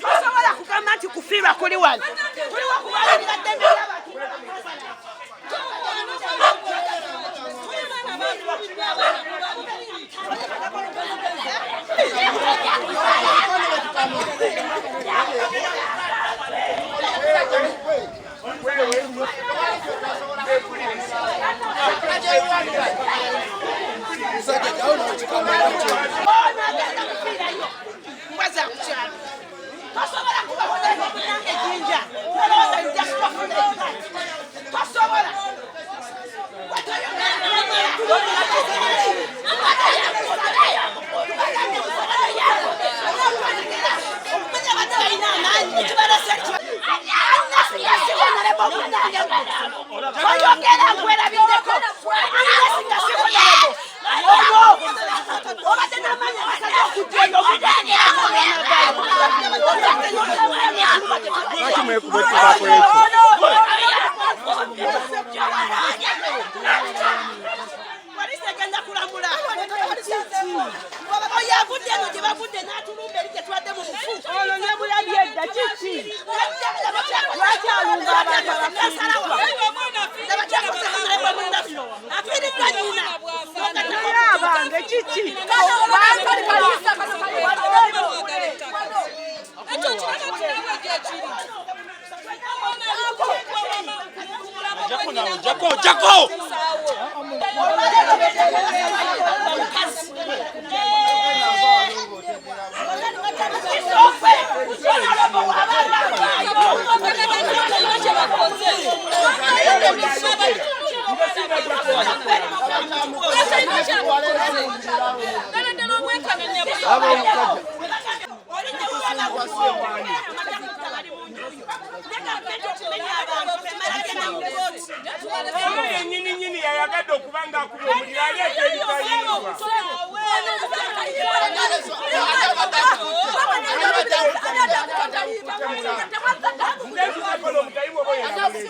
Tosobola kugamba nti kufiirwa kuli wano, tuliwo kulwanirira ddembe ly'abantu. Mbwa za kukyalo tosobola kubahonamunange jinja nolowooza you just walk like that. Tosobola. Toyogera nkwerabiddeko nga sibonalebo obadde n'amaanyi agasaza okujja eyo. Lwaki mwekuba etuvaako ekyo? Polisi egenda kulamula oyo avudde eno gye bavudde n'atulumba eri gye tubadde mu bufu. Ono ne bulabye edda kiki? Lwaki alumba abantu abafiiriddwa? Afiiriddwa nyina. Naye abange, kiki? Ekyo kirala kirawe gyekiri. Jako, jako! Ono yennyini nyini yayagadde okuba nga akuba omuliro aleeta ebitayimbwa. Nze ntuzekola omutayimbwa oba oyo yamuleese.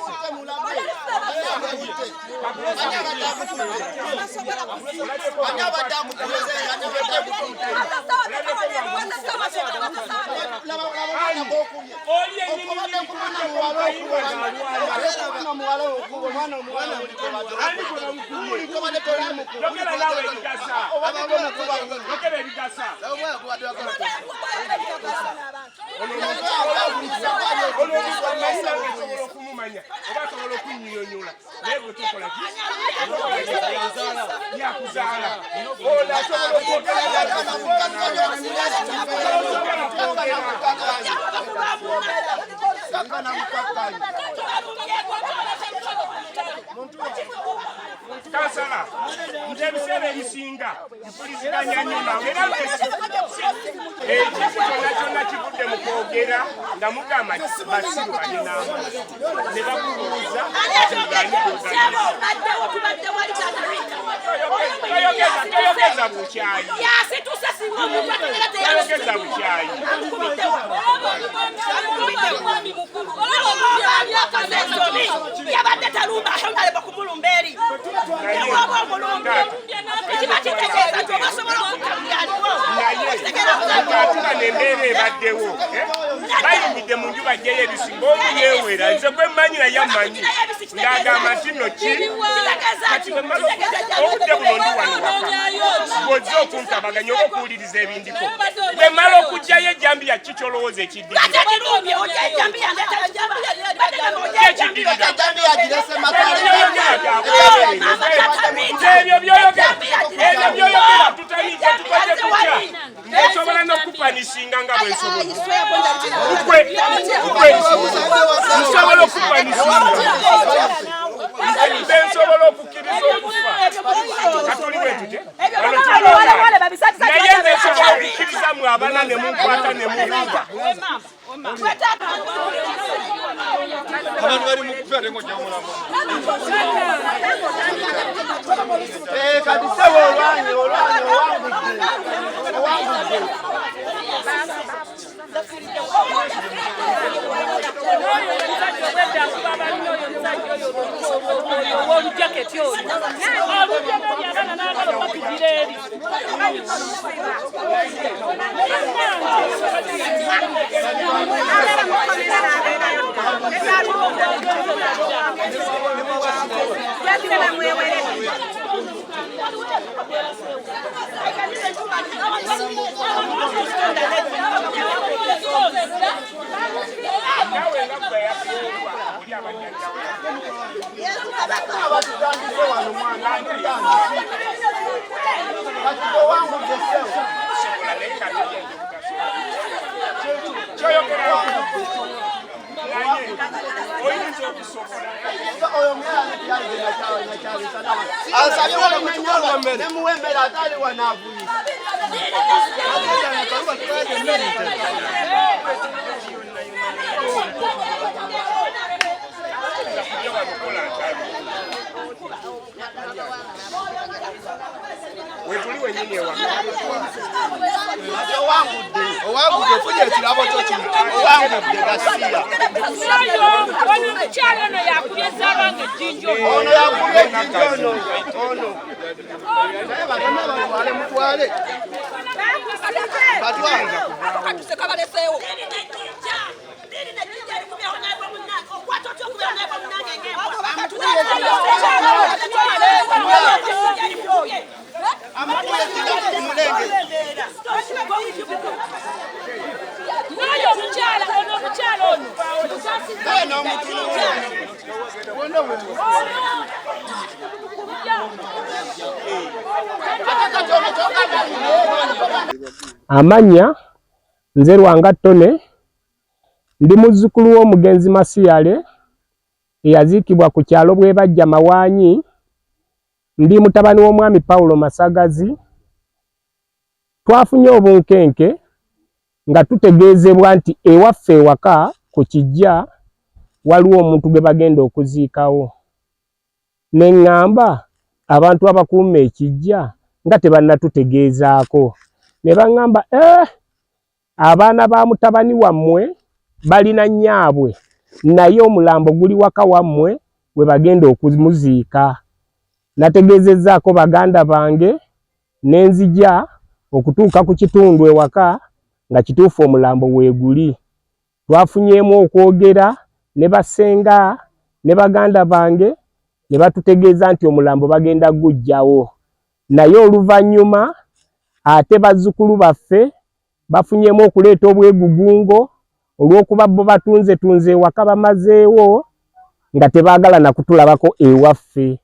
Ani abadde akutuze? Ani abadde akutuze? Laba omwana gwokubye. Oli yennyini Okubadde nyini kumwana kumujja muwala omutayimbwa okuba ng'alwala. omwana muwala okuba omwana omuwala. Ani gwe bamukubye? Tobadde tolimukuba. Yogera naawe ebigasa. Obadde tomukuba. Yogera ebigasa. Ono omanyi nange nsobola okumumanya oba asobola okunnyonnyola, naye bwe tukola ki? Yakuzaala ono asobola okwogera? Tosobola kwogera. Kansala, nze ebiseera ebisinga mpuliziganya nnyo naawe, era nze ekintu kyonna kyonna kivudde mu kwogera nga mugamba nti basiru balina amaaso ne bakubuuza nti ani gw'oganyiza. Baddewo, tubadde wali tatarika. Toyogeza, toyogeza bukyayi. Yasituse singa omuntu ategera. Toyogeza bukyayi. Amukubiddewo, amukubiddewo. Yabadde talumba honorable kumulumba eri newaba omulumbi kiba kitegeeza nti oba osobola okutta buli aliwo. Naye ng'atuba nembeera ebaddewo, eh? Bayingidde mu nju bajjeyo ebisi ng'omu yeewera nze gwe mmanyi naye ammanyi ng'agamba nti nno ki kati bwe mmala obudde buno ndi wano waka bw'ozze okuntabaganya oba okuwuliriza ebindiko bwe mmala okuggyayo ejjambiya ki kyolowooza ekiddirira? Lwaki ekirumbye ojja ejjambiya? Ndeeta Ekiddirira Ejjambiya agirese matale. Ebyo byoyogera, ebyo byoyogera tutamiiza tukoze tutya? Nsobola n'okupanishinga nga bwe nsobola gwe gwe nsobola okupanishinga nze nsobola okukkiriza okufa katuli bwe tutya. Wano tuli bana. Naye nze nsobola okukkiriza mu abana ne munkwata ne mulumba. Abantu bali mu kufa ate ng'ojja mulamu. Kati sebo olwanye olwanye owangudde owangudde. Amanya nze Lwanga Tone, ndi muzzukulu w'omugenzi Masiyale eyaziikibwa ku kyalo Bwebajja Mawanyi. Ndi mutabani w'omwami Paulo Masagazi. Twafunye obunkenke nga tutegeezebwa nti ewaffe ewaka ku kijja waliwo omuntu gwe bagenda okuziikawo. Ne ŋŋamba abantu abakuuma ekijja nga tebannatutegeezaako. Ne baŋŋamba abaana ba mutabani wammwe balina nnyaabwe naye omulambo guli waka wammwe we bagenda okumuziika. Nategeezezzaako baganda bange ne nzija okutuuka ku kitundu ewaka nga kituufu omulambo weeguli. Twafunyeemu okwogera ne bassenga ne baganda bange ne batutegeeza nti omulambo bagenda guggyawo. Naye oluvannyuma ate bazzukulu baffe bafunyeemu okuleeta obwegugungo olw'okuba bo batunzetunze ewaka bamazeewo nga tebaagala na kutulabako ewaffe.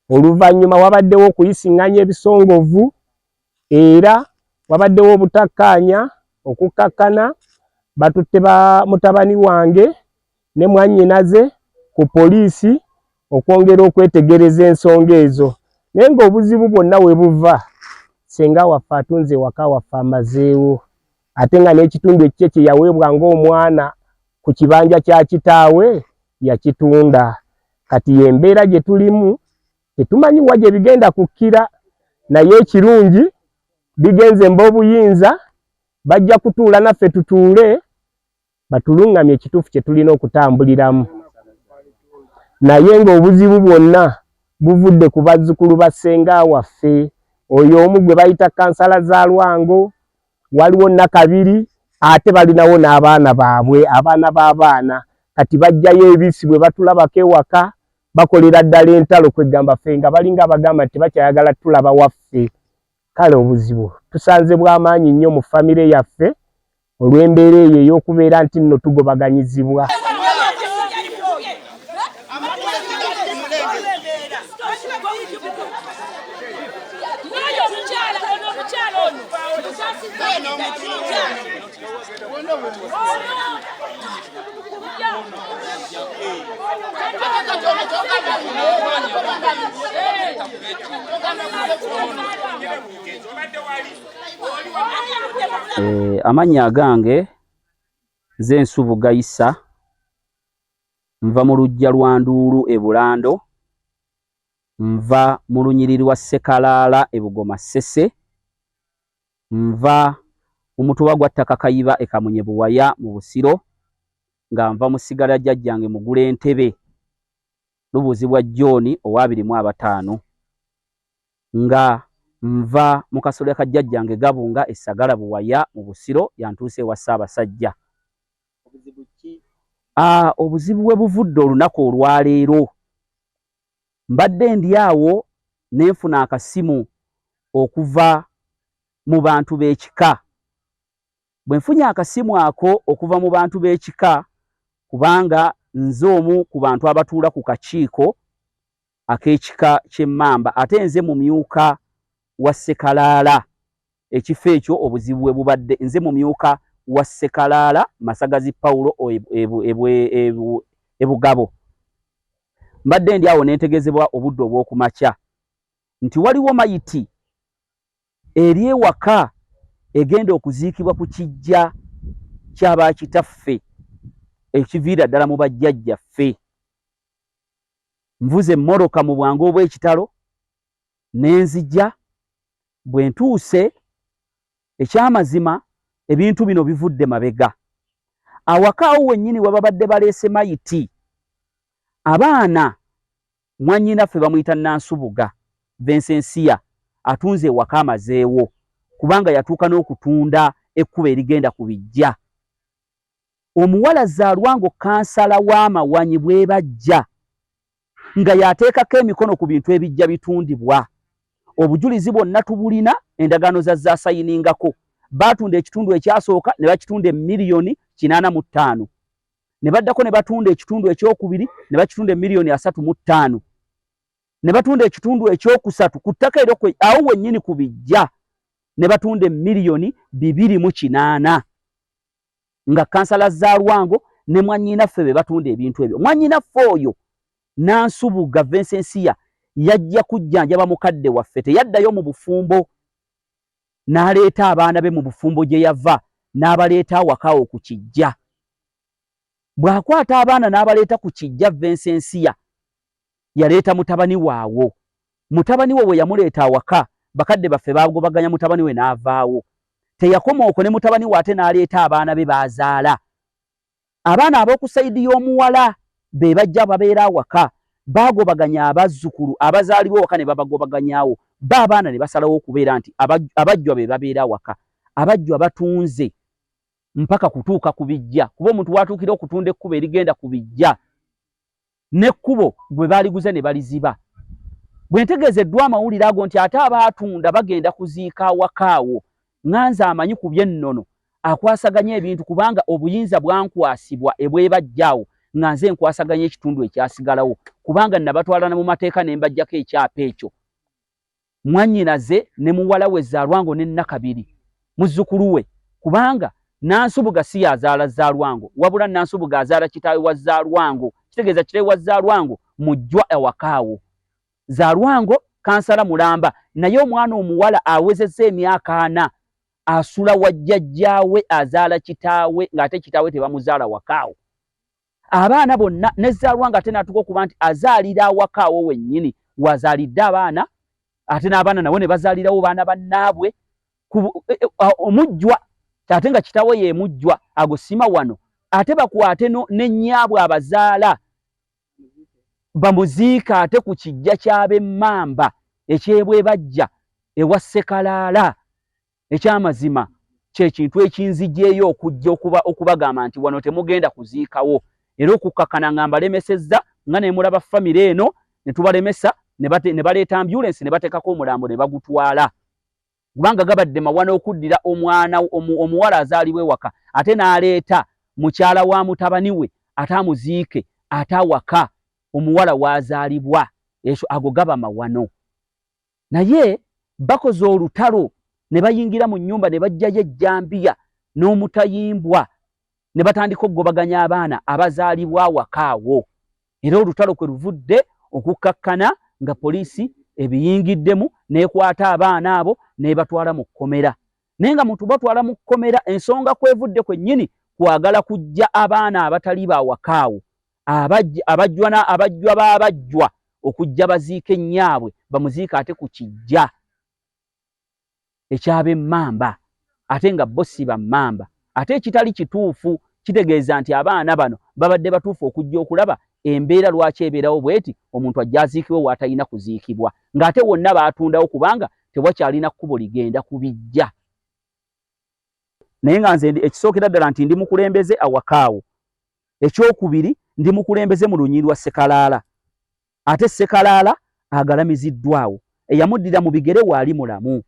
Oluvannyuma wabaddewo okuyisiŋŋanya ebisongovu era wabaddewo obutakkaanya okukkakkana. Batutte ba mutabani wange ne mwannyinaze ku poliisi okwongera okwetegereza ensonga ezo. Naye ng'obuzibu bwonna we buva, ssenga waffe atunze ewaka waffe amazeewo, ate nga n'ekitundu ekikye kye yaweebwa ng'omwana ku kibanja kya kitaawe yakitunda. Kati y'embeera gye tulimu, tetumanyi wa gye bigenda kukkira, naye ekirungi bigenze mb'obuyinza bajja kutuula naffe tutuule batulungamye ekituufu kye tulina okutambuliramu. Naye ng'obuzibu bwonna buvudde ku bazzukulu ba ssenga waffe oyo omu gwe bayita kansala za Lwango, waliwo Nakabiri, ate balinawo n'abaana baabwe, abaana b'abaana. Kati bajjayo ebisi bwe batulabako ewaka bakolera ddala entalo, kwegamba ffe nga balinga abagamba nti tebakyayagala tulaba waffe. Kale obuzibu tusanze bw'amaanyi nnyo mu famire yaffe olw'embeera eyo ey'okubeera nti nno tugobaganyizibwa. Amannya agange nze Nsubuga Isa, nva mu luggya lwa Nduulu e Bulando, nva mu lunyiriri lwa Ssekalaala e Bugoma Ssese, nva Mu mutuba gwa Ttaka Kayiba e Kamunye Buwaya mu Busiro, nga nva mu ssigala lya jjajjange Mugula Entebe Lubuuzibwa John owa 25, nga nva mu kasolya ka jjajjange Gabunga e Ssagala Buwaya mu Busiro, yantuuse ewa Ssaabasajja. Obuzibu bwe buvudde olunaku olwaleero, mbadde ndi awo ne nfuna akasimu okuva mu bantu b'ekika. Bwe nfunye akasimu ako okuva mu bantu b'ekika, kubanga nze omu ku bantu abatuula ku kakiiko ak'ekika ky'Emmamba, ate nze mumyuka wa Ssekalaala ekifo ekyo, obuzibu bwe bubadde, nze mumyuka wa Ssekalaala Masagazi Paulo e Bugabo. Mbadde ndi awo nentegezebwa obudde obw'okumakya nti waliwo mayiti eri ewaka egenda okuziikibwa ku kijja ky'abakitaffe ekiviira ddala mu bajjajjaffe. Nvuze emmoroka mu bwangu obw'ekitalo ne nzija. Bwe ntuuse, ekyamazima ebintu bino bivudde mabega. Awaka awo wennyini we babadde baleese mayiti, abaana, mwannyinaffe bamuyita Nansubuga Vensensiya, atunze ewaka amazeewo, kubanga yatuuka n'okutunda ekkubo erigenda ku bijja. Omuwala Zaalwango, kansala w'Amawanyi bwe bajja, nga yateekako emikono ku bintu ebijja bitundibwa. Obujulizi bwonna tubulina, endagaano za zaasayiningako. Baatunda ekitundu ekyasooka ne bakitunda emiliyoni 85, ne baddako ne batunda ekitundu ekyokubiri ne bakitunda emiliyoni 35, ne batunda ekitundu ekyokusatu ku ttaka eryo awo wennyini ku bijja ne batunda emiliyoni 280, nga kansala Zaalwango ne mwannyinaffe be batunda ebintu ebyo. Mwannyinaffe oyo Nansubuga Vensensiya yajja kujjanjaba mukadde waffe, teyaddayo mu bufumbo, n'aleeta abaana be mu bufumbo gye yava n'abaleeta awakaawo ku kijja. Bw'akwata abaana n'abaleeta ku kijja, Vensensiya yaleeta mutabani waawo. Mutabani we bwe yamuleeta awaka, bakadde baffe baagobaganya mutabani we n'avaawo. Teyakoma okwo, ne mutabani we ate n'aleeta abaana be baazaala. Abaana ab'oku side y'omuwala be bajja babeera awaka, baagobaganya abazzukulu abazaalibwa awaka ne babagobaganyawo ba abaana ne basalawo okubeera nti abajjwa be babeera awaka. Abajjwa batunze mpaka kutuuka ku bijja, kuba omuntu watuukira okutunda ekkubo erigenda ku bijja n'ekkubo gwe baaliguze ne baliziba. Bwe ntegeezeddwa amawulire ago nti ate abaatunda bagenda kuziika awaka awo, ŋŋanze amanyi ku by'ennono akwasaganya ebintu, kubanga obuyinza bwankwasibwa ebwebajja awo, nga nze nkwasaganya ekitundu ekyasigalawo, kubanga nabatwalana mu mateeka ne mbaggyako ekyapa ekyo. Mwannyinaze ne muwala we Zaalwango ne Nakabiri muzzukulu we, kubanga Nansubuga si yazaala Zaalwango, wabula Nansubuga azaala kitaawe wa Zaalwango. Kitegeeza kitaawe wa Zaalwango mujjwa awakaawo. Zaalwango kansala mulamba, naye omwana omuwala awezezza emyaka 40 asula wa jjajjaawe azaala kitaawe, ng'ate kitaawe tebamuzaala wakaawo. Abaana bonna ne Zaalwango ate n'atuuka okuba nti azaalira awakaawo wennyini wazaalidde abaana, ate n'abaana nabo ne bazaalirawo baana bannaabwe omujjwa, ate nga kitaawe ye mujjwa. Ago sima wano ate bakwate ne nnyaabwe abazaala bamuziika ate ku kijja ky'ab'emmamba ekyebwebajja ewa Ssekalaala. Ekyamazima kyekintu ekinzijeeyo okujja okuba okubagamba nti wano temugenda kuziikawo, era okukkakana nga mbalemesezza, nga nemulaba famire eno ne tubalemesa ne baleeta ambulensi ne bateekako omulambo ne bagutwala, kubanga gabadde mawana okuddira omwana omuwala azaalibwa ewaka ate n'aleeta mukyala wa mutabani we ate amuziike ate awaka omuwala w'azaalibwa. Ekyo ago gaba mawano. Naye bakoze olutalo ne bayingira mu nnyumba ne baggyayo ejjambiya n'omutayimbwa ne batandika okugobaganya abaana abazaalibwa awaka awo, era olutalo kwe luvudde okukkakkana nga poliisi ebiyingiddemu n'ekwata abaana abo n'ebatwala mu kkomera. Naye nga muntu batwala mu kkomera, ensonga kwevudde kwennyini kwagala kuggya abaana abatali bawaka awo, abajjwa abajjwa b'abajjwa okujja baziika ennyaabwe, bamuziika ate ku kijja ekyab'emmamba. ate nga bo si bammamba. Ate ekitali kituufu kitegeeza nti abaana bano babadde batuufu okujja okulaba embeera lwaki ebeerawo bweti, omuntu ajja aziikibwe w'atalina kuziikibwa, ng'ate wonna baatundawo kubanga tewakyalina kkubo ligenda ku bijja. Naye nga nze ekisookera ddala nti ndi mukulembeze awakaawo. Ekyokubiri, ndi mukulembeze mu lunyiriri lwa Ssekalaala, ate Ssekalaala agalamiziddwawo, eyamuddira mu bigere waali mulamu.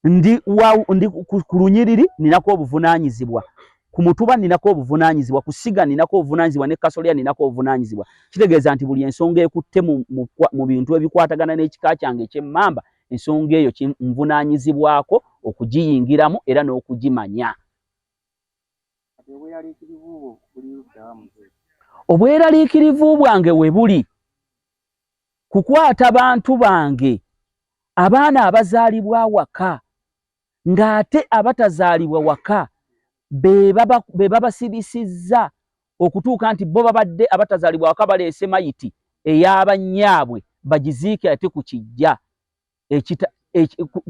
Ndi ndi ku lunyiriri ninako obuvunaanyizibwa, ku mutuba ninako obuvunaanyizibwa, ku ssiga ninako obuvunaanyizibwa, ne kasolya ninako obuvunaanyizibwa. Kitegeeza nti buli ensonga ekutte mu bintu ebikwatagana n'ekika kyange eky'emmamba, ensonga eyo nvunaanyizibwako okugiyingiramu era n'okugimanya. Obweraliikirivu bwange we buli kukwata bantu bange, abaana abazaalibwa awaka ng'ate abatazaalibwa waka be babasibisizza okutuuka nti bo babadde abatazaalibwa waka baleese mayiti ey'abannyaabwe bagiziike ate ku kijja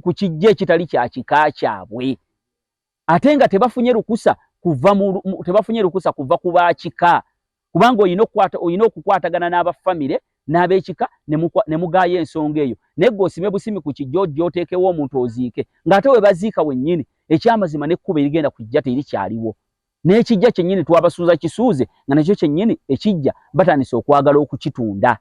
ku kijja ekitali kya kika kyabwe, ate nga tebafunye lukusa kuva mu tebafunye lukusa kuva ku bakika, kubanga olina okukwatagana n'abafamire n'ab'ekika ne mugaayo ensonga eyo. Naye gwe osime busimi ku kijja ojja oteekewo omuntu oziike, ng'ate we baziika wennyini ekyamazima n'ekkubo erigenda ku kijja terikyaliwo. N'ekijja kyennyini twabasuuza kisuuze, nga nakyo kyennyini ekijja batandise okwagala okukitunda.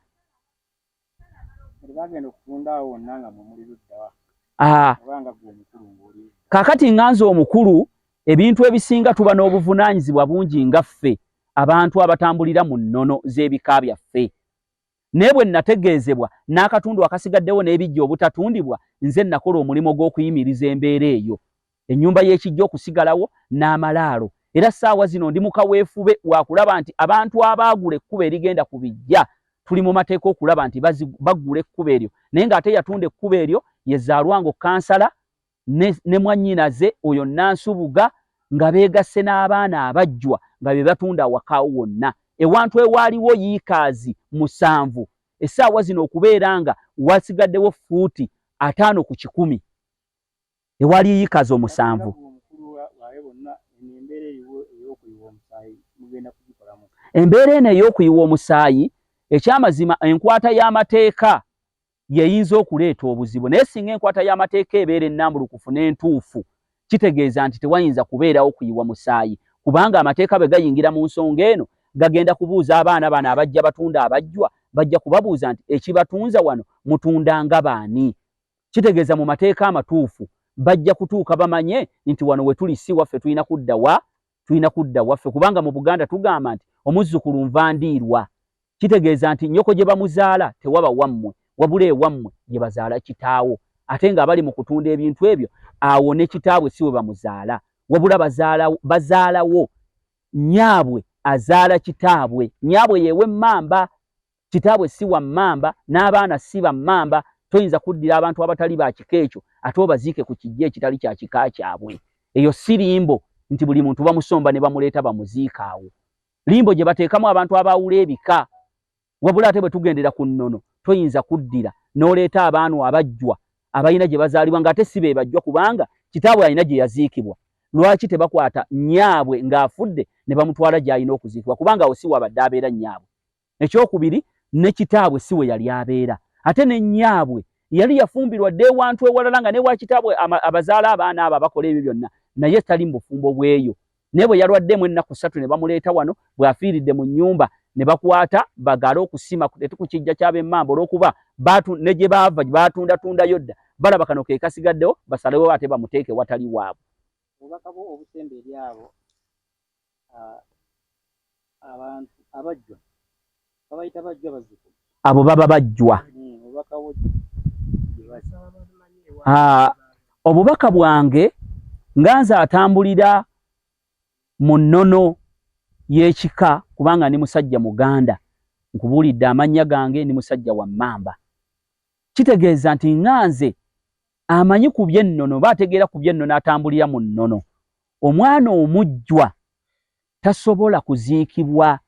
Kaakati nga nze omukulu, ebintu ebisinga tuba n'obuvunaanyizibwa bungi nga ffe abantu abatambulira mu nnono z'ebika byaffe. Naye bwe nategeezebwa n'akatundu akasigaddewo n'ebijja obutatundibwa, nze nakola omulimu gw'okuyimiriza embeera eyo, ennyumba y'ekijja okusigalawo n'amalaalo. Era ssaawa zino ndi mu kaweefube wa kulaba nti abantu abaagula ekkubo erigenda ku bijja tuli mu mateeka okulaba nti baggula ekkubo eryo, naye ng'ate yatunda ekkubo eryo ye Zaalwango kansala ne mwannyinaze oyo Nansubuga, nga beegasse n'abaana abajjwa nga be batunda awakaawo wonna. Ewantu ewaaliwo yiikaazi 7, essaawa zino okubeera nga wasigaddewo fuuti 50 ku 100 ewali yiikaazi 7. Embeera eno ey'okuyiwa omusaayi, ekyamazima enkwata y'amateeka yeyinza okuleeta obuzibu, naye singa enkwata y'amateeka ebeera ennambulukufu n'entuufu, kitegeeza nti tewayinza kubeerawo kuyiwa musaayi, kubanga amateeka bwe gayingira mu nsonga eno gagenda kubuuza abaana bano abajja batunda abajjwa, bajja kubabuuza nti ekibatunza wano mutunda nga baani? Kitegeeza mu mateeka amatuufu bajja kutuuka bamanye nti wano we tuli si waffe, tulina kudda wa tulina kudda waffe, kubanga mu Buganda tugamba nti omuzzukulu nva ndiirwa. Kitegeeza nti nnyoko gye bamuzaala tewaba wammwe, wabula ewammwe gye bazaala kitaawo, ate ng'abali mu kutunda ebintu ebyo awo ne kitaabwe si we bamuzaala, wabula bazaalawo nnyaabwe azaala kitaabwe. Nnyaabwe yewe mmamba, kitaabwe si wa mmamba, n'abaana si ba mmamba. Toyinza kuddira abantu abatali ba kika ekyo ate obaziike ku kijja ekitali kya kika kyabwe. Eyo si limbo nti buli muntu bamusomba ne bamuleeta bamuziika awo. Limbo gye bateekamu abantu abaawula ebika. Wabula ate bwe tugendera ku nnono, toyinza kuddira n'oleeta abaana abajjwa abalina gye bazaalibwa ng'ate si be bajjwa, kubanga kitaabwe alina gye yaziikibwa. Lwaki tebakwata nnyaabwe ng'afudde ne bamutwala gy'alina okuziikibwa, kubanga awo si wabadde abeera nnyaabwe. Ekyokubiri, ne kitaabwe si we yali abeera, ate ne nnyaabwe yali yafumbirwa dda ewantu ewalala nga ne wa kitaabwe abazaala abaana abo abakola ebyo byonna, naye tali mu bufumbo bw'eyo. Naye bwe yalwaddemu ennaku 3 ne bamuleeta wano, bw'afiiridde mu nnyumba ne bakwata bagaale okusima ku kijja ky'ab'emmamba, olw'okuba ne gye baava baatundatundayo dda, balaba kano ke kasigaddewo basalewo ate bamuteeke watali waabwe. Obubaka bwo obusemba eri abo abantu abajjwa, babayita bajjwa bazzukulu, abo baba bajjwa. Obubaka bwange nga nze atambulira mu nnono y'ekika, kubanga ndi musajja Muganda, nkubuulidde amannya gange, ndi musajja wa mmamba, kitegeeza nti nga nze amanyi ku by'ennono oba ategeera ku by'ennono atambulira mu nnono, omwana omujjwa tasobola kuziikibwa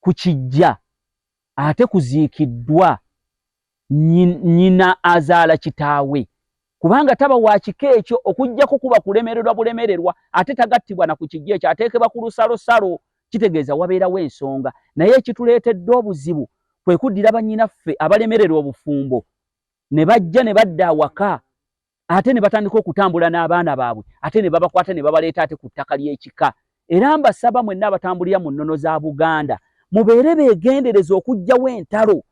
ku kijja ate kuziikiddwa nnyina azaala kitaawe. Kubanga taba wa kika ekyo, okuggyako kuba kulemererwa bulemererwa, ate tagattibwa na ku kijja ekyo, ateekebwa ku lusalosalo. Kitegeeza wabeerawo ensonga. Naye ekituleetedde obuzibu kwe kuddira bannyinaffe abalemererwa obufumbo ne bajja ne badda awaka, ate ne batandika okutambula n'abaana baabwe, ate ne babakwata ne babaleeta ate ku ttaka ly'ekika. Era mbasaba mwenna abatambulira mu nnono za Buganda mubeere beegendereza okuggyawo entalo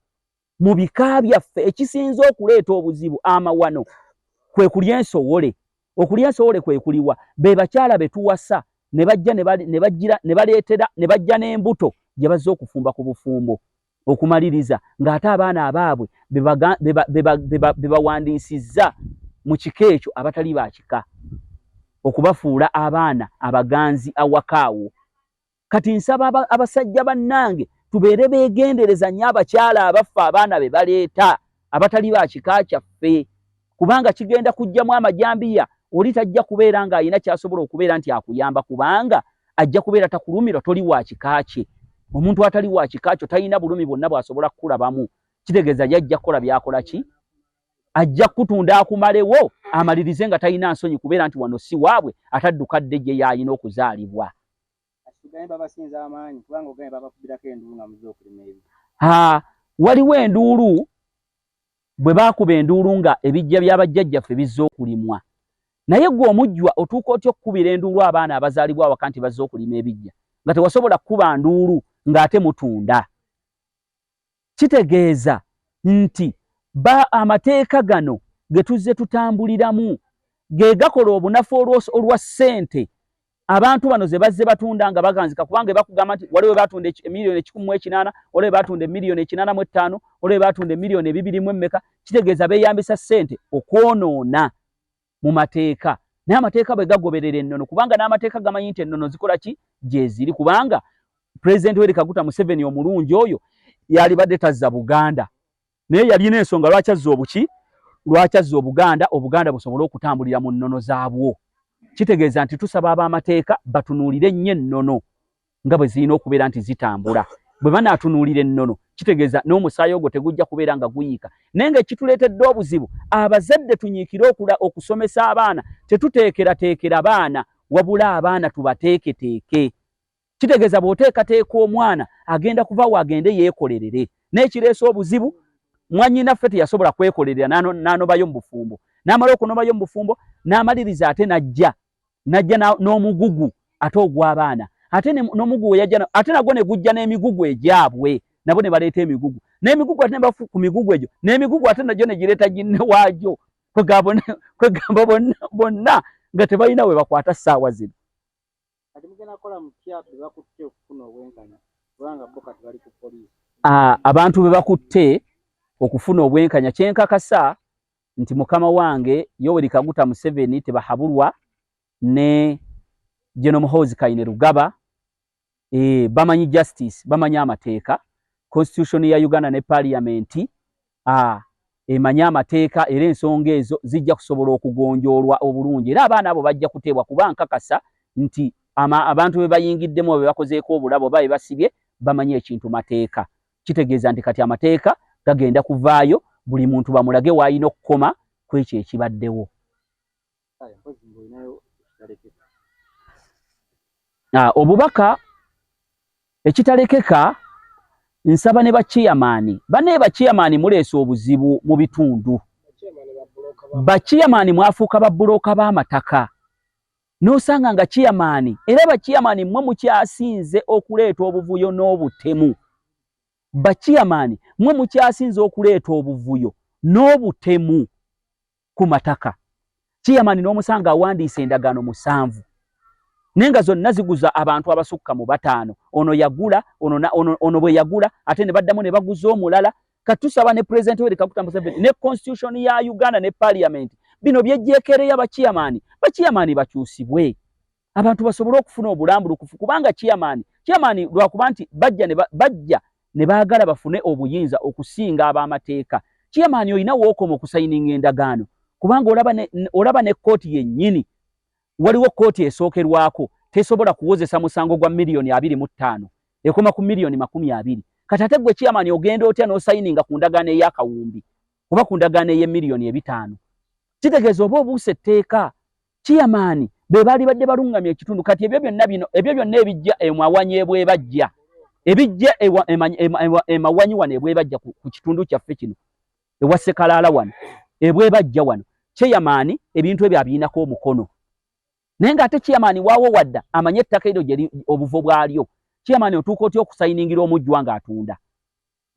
mu bika byaffe. Ekisinze okuleeta obuzibu amawano kwe kulya ensowole. Okulya ensowole kwe kuliwa be bakyala be tuwasa ne bajja ne bajjira ne baleetera ne bajja n'embuto gye bazze okufumba ku bufumbo, okumaliriza ng'ate abaana abaabwe be bawandiisizza mu kika ekyo abatali ba kika, okubafuula abaana abaganzi awaka awo. Kati nsaba abasajja bannange tubeere beegendereza nnyo abakyala abaffe abaana be baleeta abatali ba kika kyaffe, kubanga kigenda kujjamu amajambiya. Oli tajja kubeera ng'alina ky'asobola okubeera nti akuyamba, kubanga ajja kubeera takulumirwa, toli wa kika kye. Omuntu atali wa kika kyo talina bulumi bwonna bw'asobola kukulabamu. Kitegeeza yajja kukola by'akola ki? Ajja kukutunda akumalewo, amalirize nga talina nsonyi kubeera nti wano si waabwe, atadduka dde gye y'alina okuzaalibwa. Waliwo enduulu bwe baakuba enduulu nga ebijja bya bajjajjaffe bizze okulimwa. Naye ggwe omujjwa otuuka otya okukubira enduulu abaana abazaalibwa awaka nti bazze okulima ebijja, nga tewasobola kukuba nduulu ng'ate mutunda? Kitegeeza nti ba amateeka gano ge tuzze tutambuliramu ge gakola obunafu olwa ssente abantu bano ze bazze batunda nga baganzika, kubanga bakugamba nti waliwo batunda emiliyoni 180, waliwo batunda emiliyoni 85, waliwo batunda emiliyoni 2 mu emmeka. Kitegeeza beeyambisa ssente okwonoona mu mateeka. Naye amateeka bwe gagoberera ennono, kubanga n'amateeka gamanyi nti ennono zikola ki gyeziri, kubanga Pulezidenti Yoweri Kaguta Museveni omulungi oyo yalibadde tazza Buganda, naye yalina ensonga lwaki azza obuki, lwaki azza Obuganda, Obuganda busobole okutambulira mu nnono zaabwo. Kitegeeza nti tusaba ab'amateeka batunuulire nnyo ennono nga bwe zirina okubeera nti zitambula. Bwe banaatunuulira ennono, kitegeeza n'omusaayi ogwo tegujja kubeera nga guyiika. Naye nga ekituleetedde obuzibu, abazadde tunyiikire okusomesa abaana, tetuteekerateekera baana, wabula abaana tubateeketeeke. Kitegeeza bw'oteekateeka omwana agenda kuva awo agende yeekolerere. Naye ekireese obuzibu, mwannyinaffe teyasobola kwekolerera n'anobayo mu bufumbo, n'amala okunobayo mu bufumbo n'amaliriza ate n'ajja n'omugugu ate ogw'abaana, ate n'omugugu we yajja ate nagwo ne gujja n'emigugu egyabwe, nabo ne baleeta emigugu n'emigugu, ate ne bafu ku migugu egyo n'emigugu, ate nagyo ne gireeta ginne waagyo, kwegamba bonna nga tebalina we bakwata ssaawa zino. Kati mugenda kukola mutya be bakutte okufuna obwenkanya, kubanga bo kati bali ku poliisi? Abantu be bakutte okufuna obwenkanya, kyenkakasa nti mukama wange Yoweri Kaguta Museveni tebahabulwa ne General Muhoozi Kainerugaba, bamanyi justice, bamanyi amateeka, constitution ya Uganda ne parliament emanyi amateeka, era ensonga ezo zijja kusobola okugonjoolwa obulungi, era abaana abo bajja kuteebwa, kuba nkakasa nti abantu be bayingiddemu be bakozeeko obulabo oba be basibye bamanyi ekintu mateeka. Kitegeeza nti kati amateeka gagenda kuvaayo, buli muntu bamulage w'alina okukoma ku ekyo ekibaddewo. Obubaka ekitalekeka, nsaba ne baciyamaani bannaye, baciyamaani muleese obuzibu mu bitundu. Baciyamaani mwafuuka babbulooka b'amataka, n'osanga nga ciyamaani, era baciyamaani mmwe mukyasinze okuleeta obuvuyo n'obutemu. Baciyamaani mmwe mukyasinze okuleeta obuvuyo n'obutemu ku mataka. Ciyamaani n'omusanga awandiise endagaano 7, naye nga zonna ziguza abantu abasukka mu 5. Ono yagula ono bwe yagula ate ne baddamu ne baguza omulala. Kati tusaba ne President Yoweri Kaguta Museveni ne constitution ya Uganda ne parliament, bino byejjeekereyo abaciyamaani, baciyamaani bakyusibwe, abantu basobole okufuna obulambulukufu, kubanga ciyamaani lwakuba nti bajja ne baagala bafune obuyinza okusinga ab'amateeka. Ciyamaani olina wookoma okusayininga endagaano, kubanga olaba ne kkooti yennyini, waliwo kkooti esookerwako tesobola kuwozesa musango gwa miliyoni 25, ekoma ku miliyoni 20. Kati ate gwe ciyamaani ogenda otya n'osayininga ku ndagaano ey'akawumbi oba ku ndagaano ey'emiliyoni 500? Kitegeeza oba obuusa etteeka. Chairman be baali badde balungamya ekitundu. Kati ebyo byonna bino, ebyo byonna ebijja emawanyi ebwebajja, ebijja emawanyi wano ebwebajja ku kitundu kyaffe kino ewa Sekalaala wano ebwebajja wano, chairman ebintu ebyo abirinako omukono. Naye ng'ate chairman waawo wadda amanye ettaka eryo gye obuvo bwalyo. Chairman otuuka otya okusayiningira omujjwa ng'atunda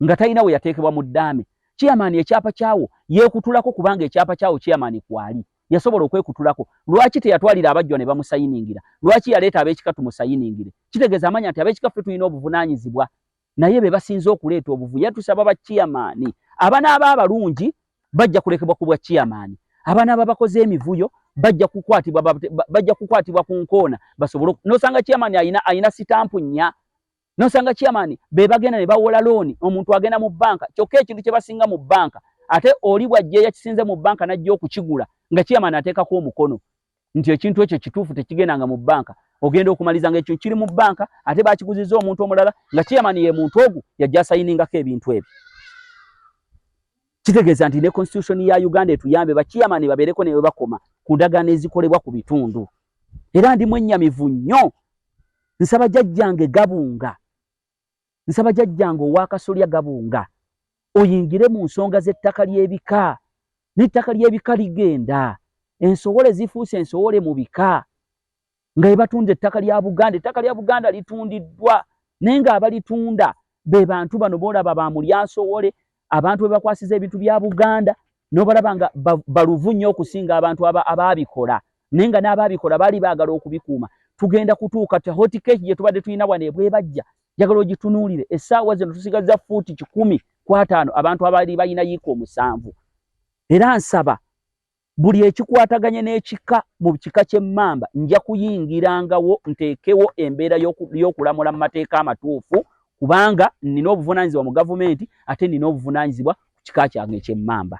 nga talina we yateekebwa mu ddaame? Chairman ekyapa kyawo yeekutulako, kubanga ekyapa kyawo chairman kwali yasobola okwekutulako. Lwaki teyatwalira abajjwa ne bamusayiningira? Lwaki yaleeta ab'ekika tumusayiningire? Kitegeeza amanya nti ab'ekika ffe tulina obuvunaanyizibwa, naye be basinze okuleeta obuvu. Yatusaba ba chairman abanaaba abalungi bajja kulekebwa ku bwa chairman, abanaaba bakoze emivuyo bajja kukwatibwa, bajja kukwatibwa ku nkoona basobole. Nosanga chairman alina sitampu 4, nosanga chairman be bagenda ne bawola looni. Omuntu agenda mu banka, kyokka ekintu kye basinga mu banka, ate oli bw'ajja yakisinze mu banka n'ajja okukigula nga chairman ateekako omukono nti ekintu ekyo kituufu, tekigendanga mu banka. Ogenda okumaliza nga ekintu kiri mu banka, ate bakiguziza omuntu omulala nga chairman ye muntu ogu yajja asayiningako ebintu ebyo. Kitegeeza nti ne constitution ya Uganda etuyambe, ba chairman babeereko ne bakoma ku ndagaano ezikolebwa ku bitundu. Era ndi mwennyamivu nnyo. Nsaba jjajjange Gabunga, nsaba jjajjange ow'akasolya Gabunga, oyingire mu nsonga z'ettaka ly'ebika. N'ettaka ly'ebika ligenda, ensowole zifuuse ensowole mu bika nga bwe batunda ettaka lya Buganda. Ettaka lya Buganda litundiddwa, naye ng'abalitunda be bantu bano boolaba ba mulyansowole. Abantu be bakwasiza ebintu bya Buganda n'obalaba nga baluvu nnyo okusinga abantu abaabikola, naye nga n'abaabikola baali baagala okubikuuma. Tugenda kutuuka ta hot cake gye tubadde tulina wano ebwebajja, njagala ogitunuulire. Essaawa zino tusigaza fuuti 150, abantu abaali balina yiika 7. Era nsaba buli ekikwataganye n'ekika mu kika ky'emmamba, nja kuyingirangawo nteekewo embeera y'okulamula mu mateeka amatuufu, kubanga nnina obuvunaanyizibwa mu gavumenti, ate nnina obuvunaanyizibwa ku kika kyange eky'emmamba.